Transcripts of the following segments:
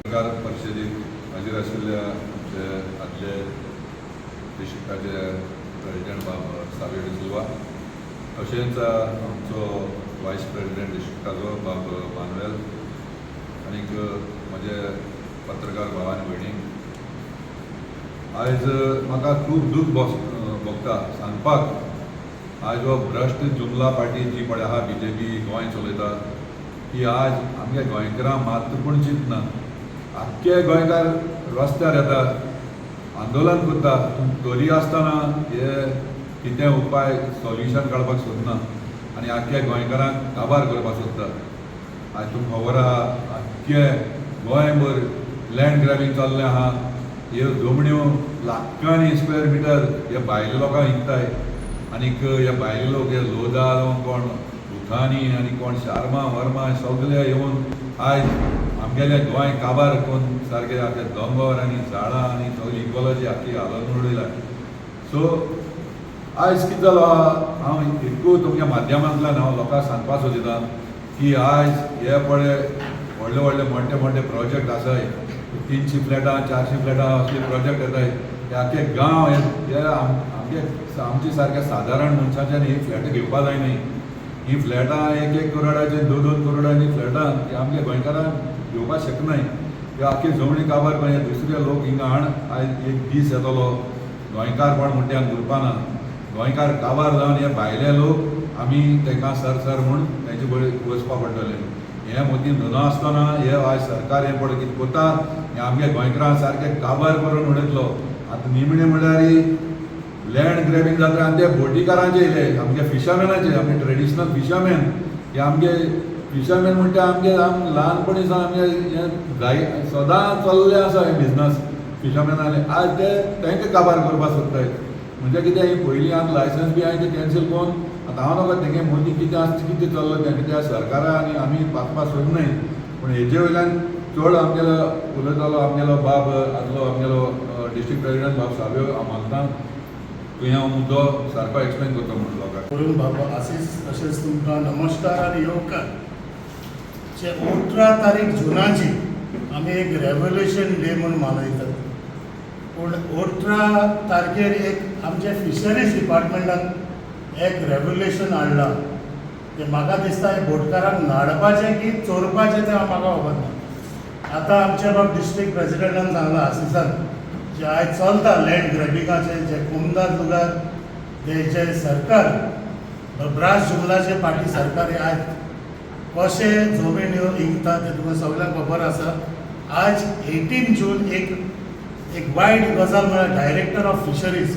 पत्रकार परिशदेक हाजीर आशिल्ल्या आमचे आदले डिस्ट्रिक्टाचे प्रेजिडेंट बाब सावियो डिसिल्वा, तशेंच आमचो वायस प्रेजिडेंट डिस्ट्रिक्टाचो बाब मानुएल आनीक म्हजे पत्रकार भाव आनी भयणी, आयज म्हाका खूब दूख भोगता सांगपाक. आयज हो भ्रश्ट जुमला पार्टी जी पळय आहा, बीजेपी गोंय चलयता, ती आज आमगे गोंयकारांक मात्त पूण चिंतना. आख्खे गोंयकार रस्त्यार येता, आंदोलन करता, पूण तरी आसतना हे कितें उपाय, सोल्युशन काडपाक सोदना आनी आख्ख्या गोंयकारांक काबार करपाक सोदता. आयज तुमकां खबर आहा, आख्खे गोंयभर लँड ग्रॅबिंग चल्लें आहा. ह्यो जमण्यो लाखांनी स्क्वेअर मिटर हे भायले लोकांक विकताय आनीक हे भायले लोक, हे लोधा जावं कोण भुतानी आनी कोण शर्मा वर्मा, सगळे येवन आयज आमगेले गोंय काबार करून सारके आमचे दोंगर आनी झाडां आनी सगळी इकॉलॉजी आख्खी हालोवन उडयला. सो आयज कितें जालो आहा, हांव एकूय तुमच्या माध्यमांतल्यान हांव लोकांक सांगपाक सोदितां की आयज हे पळय व्हडले व्हडले मोठे मोठे प्रोजेक्ट आसाय, 300 फ्लॅटां, 400 फ्लॅटां असले प्रोजेक्ट येताय. हे आख्खे गांव हे आमगे आमचे सारक्या सादारण मनशाच्यान ही फ्लॅटां घेवपा जाय न्ही. ही फ्लॅटां एक एक करोडाची, दोन दोन करोडांची फ्लॅटां ही आमगे गोंयकारांक घेवपाक शकनाय. ह्यो आख्खी जमनी काबार करून हे दुसरे लोक हिंगा हाण. आयज एक दीस येतलो, गोंयकार कोण म्हणटा उरपाना. गोंयकार काबार जावन हे भायले लोक आमी तांकां सर सर म्हूण तेंचे बळी वचपा पडटलें. हें मोतीन धरना आसतना हे आयज सरकार हें पळय कितें करता, हें आमगे गोंयकारांक सारकें काबार करून उडयतलो. आतां निमणें म्हणल्यार लँड ग्रॅबिंग जाता आनी ते बोटीकारांचे येयले, आमगे फिशरमॅनाचे, आमगे ट्रेडिशनल फिशरमॅन. हे आमगे फिशरमॅन म्हणटा आमगे ल्हानपणी सावन आमगे हें जाय सदां चल्लें आसा हें बिजनस फिशरमॅनाले. आज ते तांकां काबार करपाक सोदताय. म्हणजे कितें, ही पयलीं आतां लायसन्स बी आहाय तें कॅन्सल करून आतां हांव नाका तेंगे मदीं कितें आसा, कितें चल्लां तें कित्याक सरकारा आनी आमी पासपा सोदनाय. पूण हेजे वयल्यान चड आमगेलो उलयतालो आमगेलो बाब आदलो आमगेलो डिस्ट्रिक्ट प्रेजिडेंट बाब सावियो. हांव मागता तुवें हो मुद्दो सारको एक्सप्लेन करता म्हणून लोकांक. करून बाबा आसीस, तशेंच तुमकां नमस्कार आनी येवकार. जे 18 तारीख जुनाची आमी एक रेवोल्युशन डे म्हूण मनयतात, पूण 18 तारखेर एक आमच्या फिशरीज डिपार्टमेंटान एक रेवोल्युशन हाडलां तें म्हाका दिसता हें बोटकारांक नाडपाचें की चोरपाचें तें म्हाका खबर ना. आतां आमच्या बाब डिस्ट्रिक्ट प्रेजिडेंटान सांगलां, आसिसान, जे आयज चलता लँड ग्रॅबिंगाचें, जे कोमदाद लुगार, ते जे सरकार ब्रास जुमलाचे पार्टी सरकार हे आयज कशें जमीन विकता तें तुमकां सगळ्यांक खबर आसा. आज 18 जून एक एक वायट गजाल म्हळ्यार डायरेक्टर ऑफ फिशरीज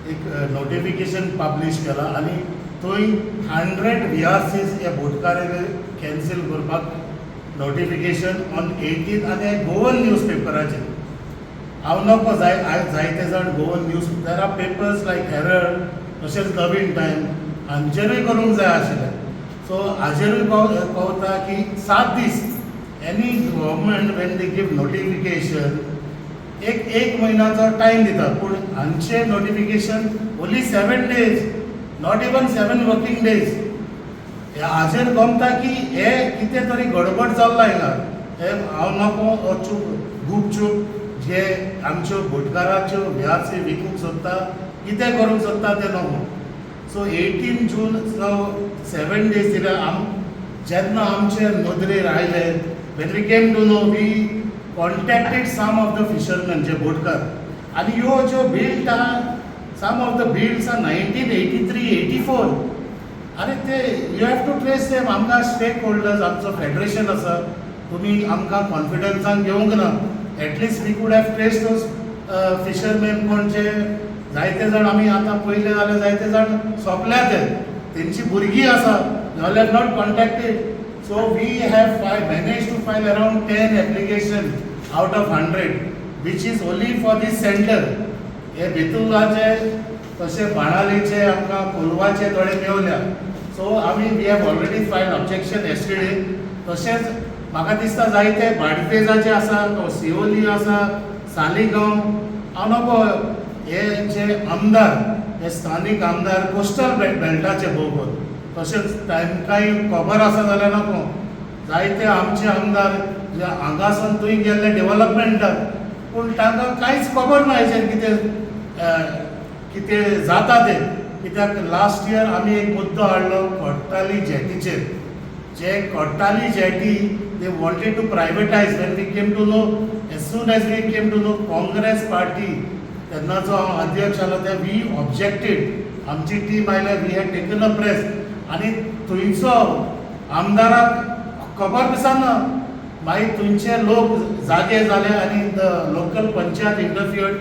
एक नोटिफिकेशन पब्लीश केलां आनी थंय 100 व्हीआरसीज हे बोटकारांक कॅन्सील करपाक नोटिफिकेशन ऑन 18. आनी हे गोवन न्यूज पेपराचेर हांव नको जाय, आयज जायते जाण Goan news, there are papers like Herald तशेंच नवीन टायम, हांचेरूय करूंक जाय आशिल्लें. सो हाजेरूय कळता की 7 दीस any government when they give notification एक एक म्हयन्याचो टायम दिता, पूण हांचे notification only 7 days, not even 7 working days. हाजेर गमता की हे कितें तरी गडबड चल्ला हिंगा. हे हांव नको चूप गुपचूप जे आमच्यो बोटकाराच्यो व्हीआरसी विकूंक सोदता, कितें करूंक सोदता तें नको. सो 18 जून 7 डेज दिल्या. जेन्ना आमचे नदरेर आयले, when we came to know, we contacted some of the fishermen जे बोटकार आनी ह्यो ज्यो बिल्ट आहा, some of the bills are 1983, 84. आनी ते you have to trace them. आमकां स्टेक होल्डर्स, आमचो फेडरेशन आसा, तुमी आमकां कॉन्फिडन्सान घेवंक ना. At least we could have trace those fishermen. कोण जे जायते जाण आमी आतां पयले जाल्यार जायते जाण सोंपल्या ते, तेंची भुरगीं आसा, all have not contacted. So we have manage to file around 10 application out of 100, which is only for this center. हे बेतुलाचे तशें बाणालीचे, आमकां कोलवाचे थोडे मेवल्या. सो आमी we have already file objection yesterday. तशेंच म्हाका दिसता जायते बार्देजाचे आसा, सिओली आसा, सालिगांव. हांव नको हे जे आमदार, हे स्थानीक आमदार कोस्टल बेल्टाचे भोव, तशेंच तांकांय खबर आसा जाल्यार नको. जायते आमचे आमदार जे हांगासून थंय गेल्ले डेवलपमेंटाक, पूण तांकां कांयच खबर ना हेचेर कितें जाता तें. कित्याक लास्ट इयर आमी एक मुद्दो हाडलो कोट्टाली जेटीचेर. जे कोट्टाली jetty they wanted to privatize. When we came to know, as soon as we came to know, Congress party तेन्नाचो हांव अध्यक्ष आसलो ते we objected. आमची टीम आयल्या, we had taken a press आनी थंयचो आमदाराक खबर दिसना. मागीर थंयचे लोक जागे जाले आनी the local panchayat interfered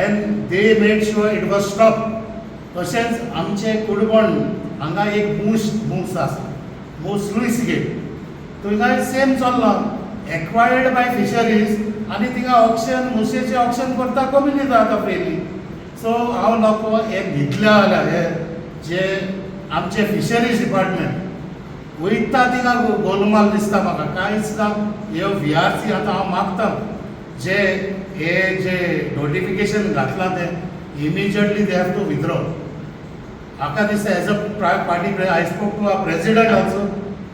and they made sure it was stop. तशेंच आमचे कुडबण हांगा एक मूस आसा, मूस स्लुईस गेट, थंय सेम चल्लां, एक्वायर्ड बाय फिशरीज आनी थिंगा ऑक्शन, मुशेचें ऑक्शन करता, कमी दिता आतां फ्रिली. सो हांव नको हे न्हिदले जाल्यार हे जे आमचे फिशरीज डिपार्टमेंट वयता थिंगा गोलमाल दिसता म्हाका, कांयच ना. हे व्हीआरसी आतां हांव मागता, जे हे जे नोटिफिकेशन घातलां तें immediately they have to withdraw. म्हाका दिसता, as a party, I spoke to our president also,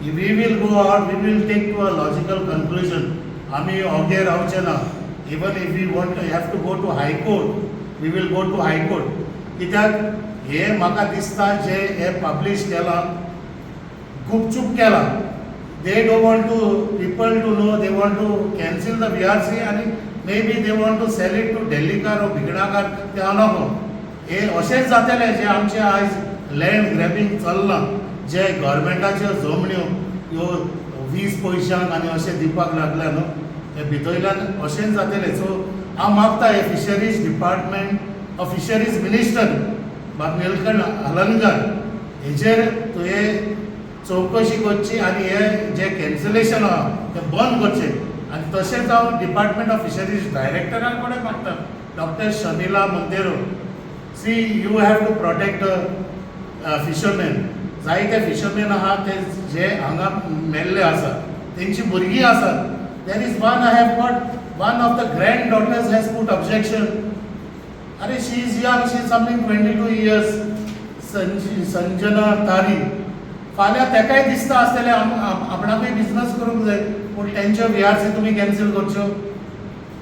we will go out, we will take to a logical conclusion. आमी ओगे रावचे ना. Even if we want have to go to High Court, we will go to High Court. कित्याक हे म्हाका दिसता, जे हे publish केलां, गुपचूप केलां. They don't want to people to know. They want to cancel the VRC आनी maybe they want to sell it to डेल्लीकार ओ भिगणाकार. ते हांव नको, हे अशेंच जातलें. जे आमचे आयज लँड ग्रॅबिंग चल्लां, जे गव्हर्मेंटाच्यो जमण्यो ह्यो 20 पयशांक आनी अशें दिवपाक लागल्या न्हू, हे भितरल्यान अशेंच जातलें. सो हांव मागता हे फिशरीज डिपार्टमेंट, फिशरीज मिनिस्टर बाब निलकंठ हळर्णकर, हेजेर तुवें चवकशी करची आनी हे जे कॅन्सलेशन आहा तें बंद करचें. आनी तशेंच हांव डिपार्टमेंट ऑफ फिशरीज डायरेक्टरा कडेन मागता, doctor Shamila Monteiro, see, you have to protect the fishermen. जायते फिशरमॅन आहा ते जे हांगा मेल्ले आसा, तेंची भुरगीं आसात. There is one, I have got one of the grand daughters has put objection. अरे, she is young, she is something 22 years, Sanjana तारी. फाल्यां तेकाय दिसता आसतलें आपणाकूय बिजनस करूंक जाय, पूण तेंच्यो व्हीआरसी तुमी कॅन्सील करच्यो.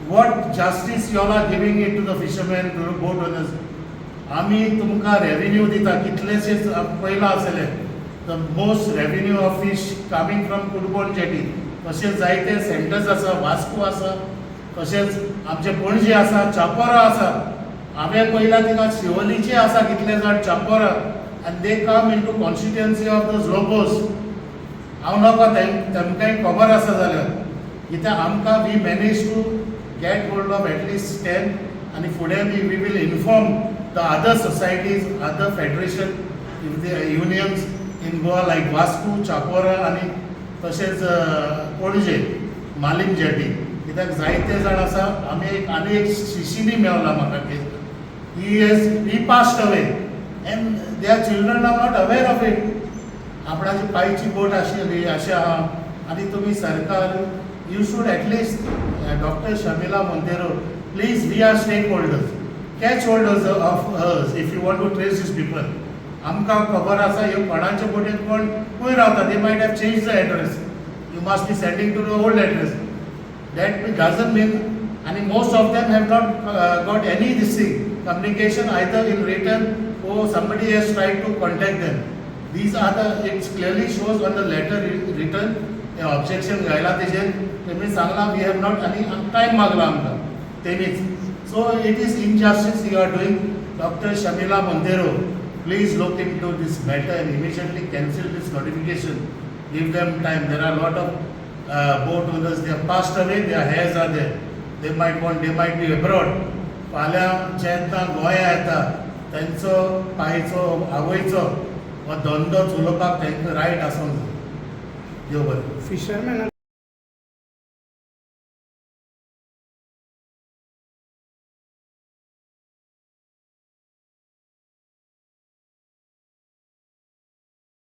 What justice you all are giving it to the fishermen, to the boat owners? आमी तुमकां रेवेन्यू दिता कितलेशेच. पयलां आसलें, the most revenue of fish coming from Cordobona jetty. तशेंच जायते सेंटर्स आसा, वास्को आसा, तशेंच आमचे पणजे आसा, चापोरा आसा. हांवें पळयलां, थिंगा शिवोलीचे आसा कितले जाण चापोरा आनी they come into constituency of the Lobos. हांव नको, तेमकांय खबर आसा जाल्यार, कित्याक आमकां we manage to get hold of at least 10 आनी फुडें बी we will inform the other societies, other federation, if the unions in Goa like Vasco, Chapora आनी तशेंच पणजे मालीम जेटी. कित्याक जायते जाण आसा. आमी एक आनी एक शिशिनी मेवला म्हाका case. He passed away and their children are not aware of it. आपणाची पायची बोट आशिल्ली अशें आहा. आनी तुमी सरकार, you should at least, Doctor Shamila Monteiro, please, we are stake holders, catch holders of us. If you want to trace these people, आमकां खबर आसा ह्यो कोणाच्या बोटीन कोण खंय रावता. They might have change the address. You must be sending to the old address. That doesn't mean, and most of them have not got any this thing communication, either in written or somebody has tried to contact them. These are the, it clearly shows on the letter written, हे objection घायला तेजेर तेमी सांगलां, we have not, आनी time मागला आमकां तेमीच. So it is injustice you are doing. Doctor Shamila Monteiro, please look into this matter and immediately cancel this notification. Give them time. There are lot of boat owners, they have passed away, their heirs are there. They might want, they might be abroad. फाल्यां जेन्ना गोंया येता, तेंचो पायचो, आवयचो हो धंदो चलोवपाक तांकां रायट आसूंक जाय. देव बरें. फिशरमॅनाक